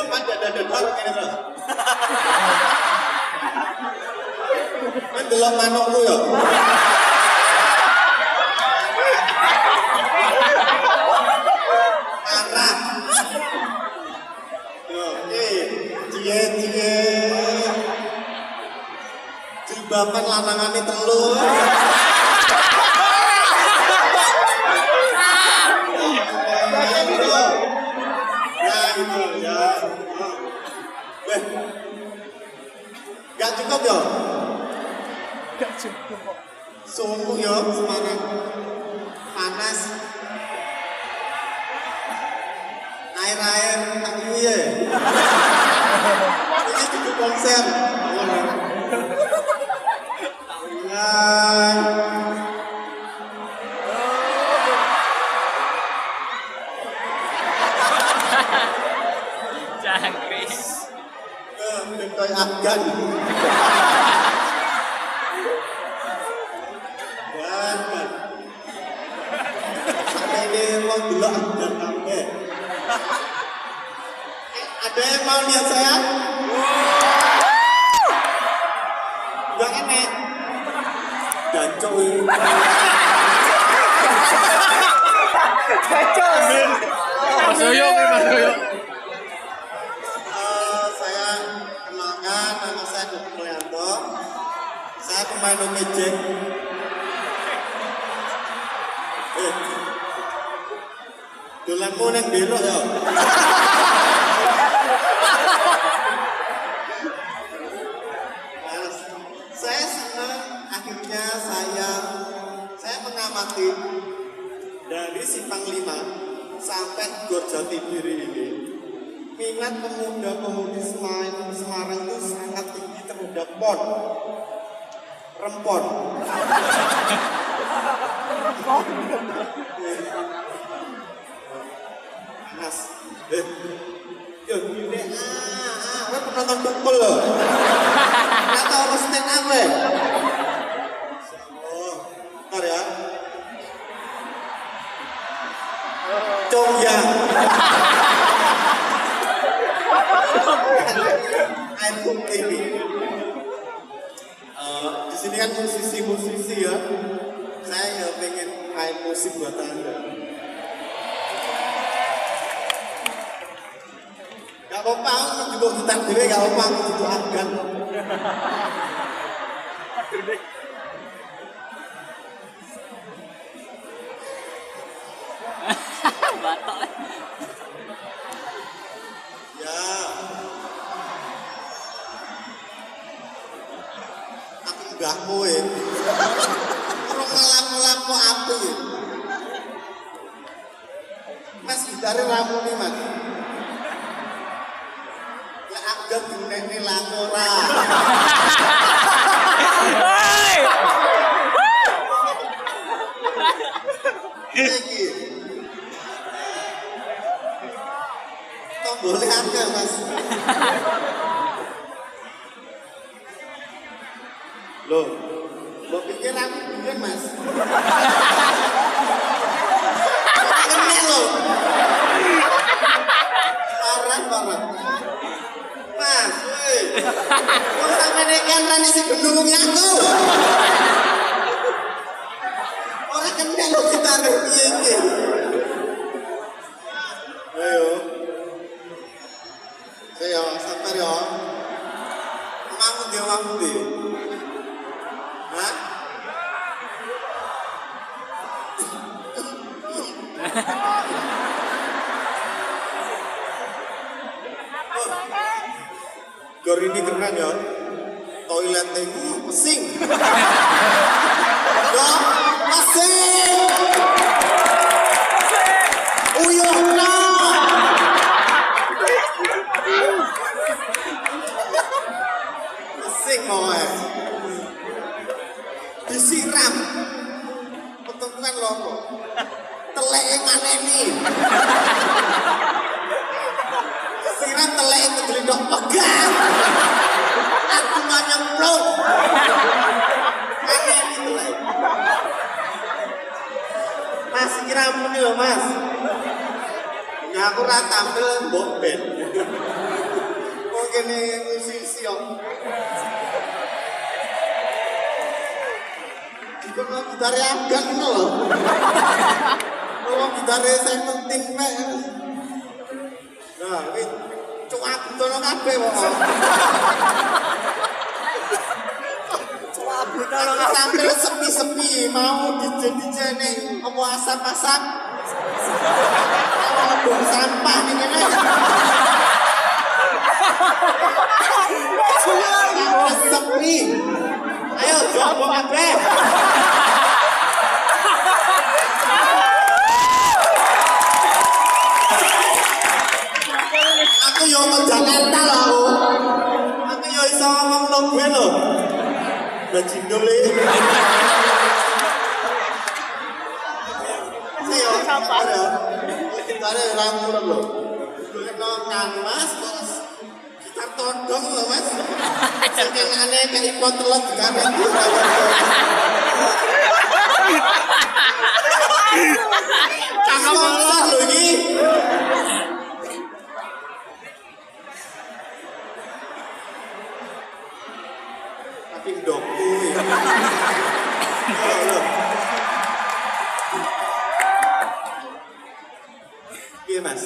depan dada-dada ngene terus. Kan delok manukku ya. Parah. Yo, cie cie. Jilbaban lanangane telu. Ya gitu ya. Gak cukup ya? Gak cukup kok. Sungguh ya, Semarang. Panas. Air-air tak piye. Ini cukup konser. Jangkrik. Ben koyo Afgan. Dan sampai ini wong delok Afgan kabeh. Ada yang mau lihat saya? Enggak enek. Jancuk iki. Mas Yoyo, Mas Yoyo. Saya kenalkan, nama saya Dodi Mulyanto. Saya pemain OKJ. Dolanmu nang belok ya. Mas, saya senang akhirnya saya mengamati dari Simpang 5 sampai Gor Jatidiri ini, minat pemuda-pemudi Semarang itu sangat tinggi terhadap pon, rempon. Mas, yo gini, kowe penonton tukul loh. Nggak tahu harus stand up ya. Oh, ntar ya. Congyang. Air putih. Di sini kan musisi-musisi ya. Saya ya pengen main musik buat Anda. Gak apa-apa, aku juga gitar dhewe gak apa-apa, aku juga Afgan. Batok. Ya. Aku enggak kowe. Ora ngelam-ngelam kok api. Mas gitare ramune, Mas. Lek Afgan dinekne lakora. Hei. Iki. Tombole akeh, Mas. Loh, mbok pikir aku biyen, Mas. Kene lho. Parah, parah. Mas, woi. Wong sampeyan kan ra isi gendungnya aku. Ora kena lho gitare piye iki. Ayo. Saya sabar ya. Omahmu ndi, omahmu ndi? Hah? Gor ini keren ya. Toiletnya itu pesing. Ya, pesing. Uyuh no. Pesing pokoknya. Disiram. Pertemuan lopo. Teleke maneni. Disiram teleke ngedelindok pegang. Aku mau nyemplung. Maneni teleke. Mas iki ramune lho, Mas. Ya aku ora tampil mbok ben. Kancane musisi yo. Dikono gitare agak ngono lho. Wong gitare sing penting mek. Nah, iki cuabutono kabeh pokoke. Cuabutono kabeh. Tampil sepi-sepi mau DJ-DJ ning apa asap-asap. Apa sampah ning kene. Sepi. Ayo jowo kabeh. Aku yo ke Jakarta lho aku. Aku yo iso ngomong lo gue lho. Bajindol e. Ayo sampah. Gitare ora murah lho. Golekno Kang Mas terus gitar todong lho Mas. Sing kenane kayak potelot gitare. Cakep banget lho iki. Tapi ndokku ya. Piye Mas?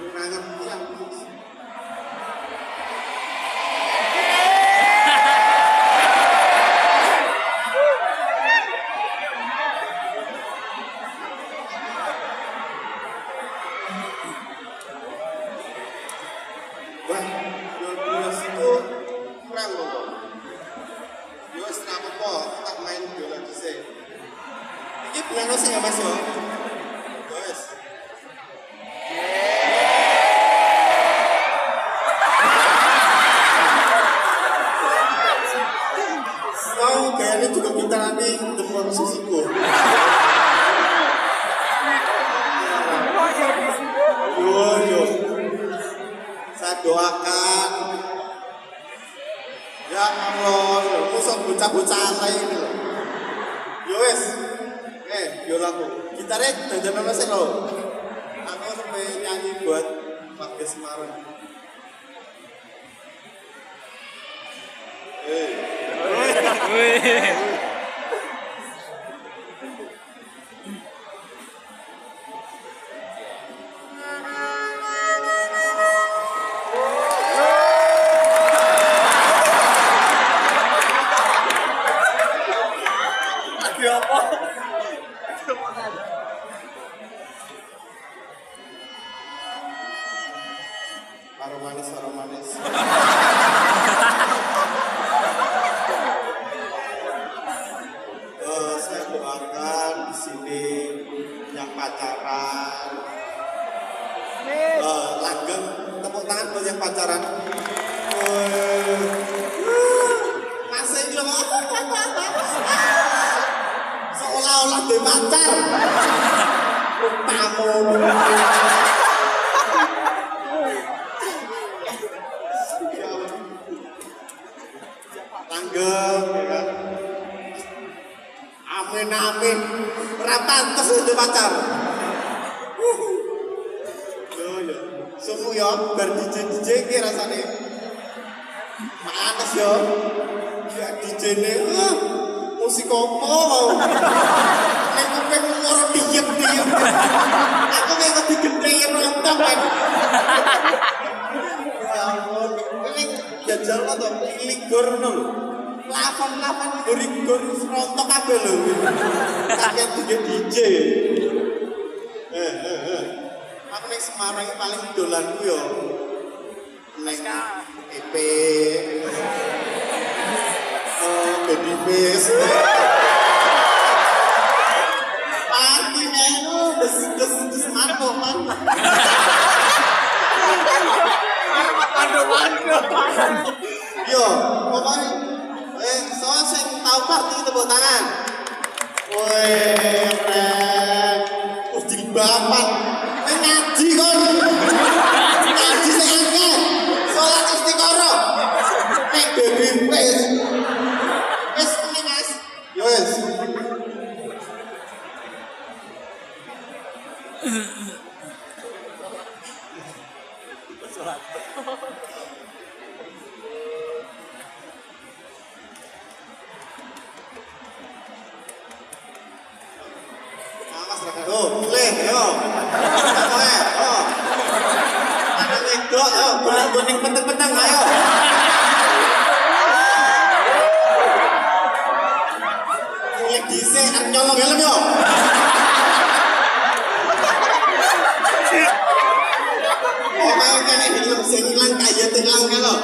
Ora ngerti aku. Wah, biola itu kurang kok. Yo wis ra apa-apa, tak main biola dhisik. Iki bukan sing ya Mas yo. Wes. Mau kayaknya juga kita nanti demam sisiku. Yo yo. Saya doakan. Ya Allah, musuh bocah-bocah alay ini lho. Yo wes. Biolaku. Gitare dandan sik lho. Aku sampe nyanyi buat warga Semarang. Aromanis, aromanis. Saya doakan di sini yang pacaran. Langgeng, tepuk tangan buat yang pacaran. Masih belum. Seolah-olah dia pacar. Tamu. Langgeng, ya kan? Amin amin. Ora pantes itu pacar. Yo yo. Sumu yo bar DJ DJ iki rasane. Pantes yo. Ya DJ-ne musik opo mau. Nek kuping ora diem-diem. Aku nek wedi gedhe rontok kan. Ya ampun, ini jajal to ligor ngono lho. Plafon-plafon gor-gor rontok kabeh lho. Kakean DJ. Aku ning Semarang iki paling dolanku yo ning EP, baby face. Party menu des mantu man. Mantu. Yo, pokoknya soal sing tau party tepuk tangan. Weh, keren. Jilbaban. Ngaji kon. Ngaji sing akeh. Salat istikharah. Nek baby face. Wis ngene Mas. Yo wis. Salat. Tuh, pilih, yo. Kowe, yo. Ada wedok, yo, golek ning peteng-peteng, ayo. Mulai dhisik arep nyolong helm yo. Oh, mau kene helm sing ilang kaya ilang kae lho.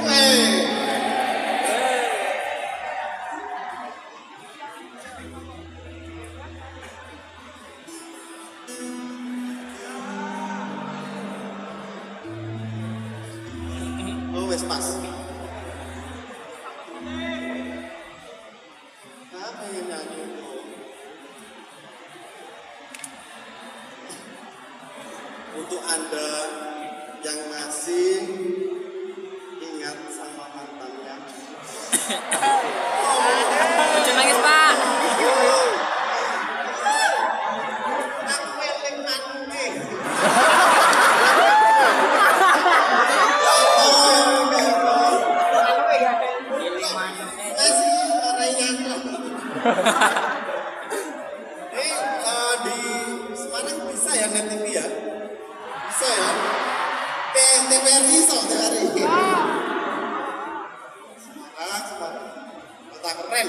Eh. Oh, wis pas. Ah, pengen nyanyi. Untuk Anda yang masih ingat sama mantannya. Ojo nangis, Pak. Aku eling manuke. Masih arahnya. Di Semarang bisa ya net TV ya? Bisa ya? TVRI so, TVRI. Semarang, Semarang. Kota keren.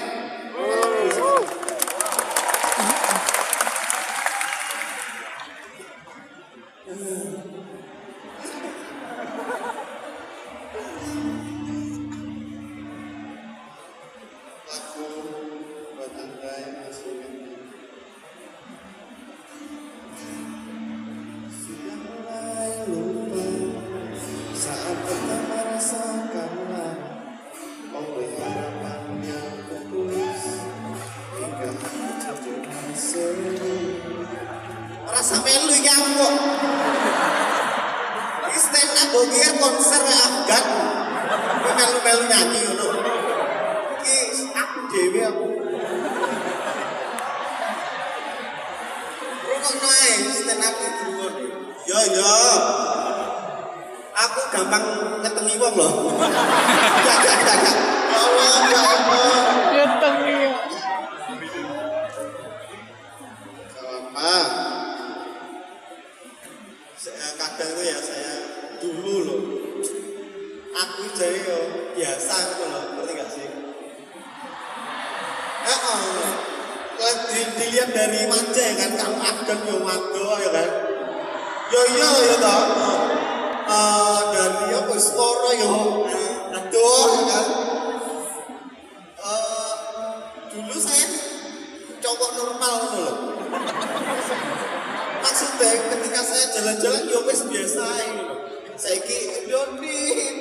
Lagu buat Anda yang masih ingat. Sudah mulai lupa saat pertama rasakanlah oleh harapan yang tertulis hingga aku cedera seluruh. Rasa melu iki aku kok. Iki stand up kok iki konser kayak Afgan. Kowe melu-melu nyanyi ngono. Iki aku dhewe aku. Rungokno ae stand up iki dirungokno. Yo yo. Aku gampang ngetengi wong lho. Gak gak gak gak. Ya Allah, ya Allah. Ngetengi. Gak apa. Saya kadang tuh ya saya dulu loh. Aku jadi yo biasa gitu loh, ngerti gak sih? Heeh. Kalau dilihat dari wajah ya kan, kalau Afgan yo waduh ya kan. Yo iya ya toh. Dari apa suara yo aduh ya kan. Dulu saya cowok normal ngono loh. Maksudnya ketika saya jalan-jalan yo wis biasa ae gitu. Saiki yo nih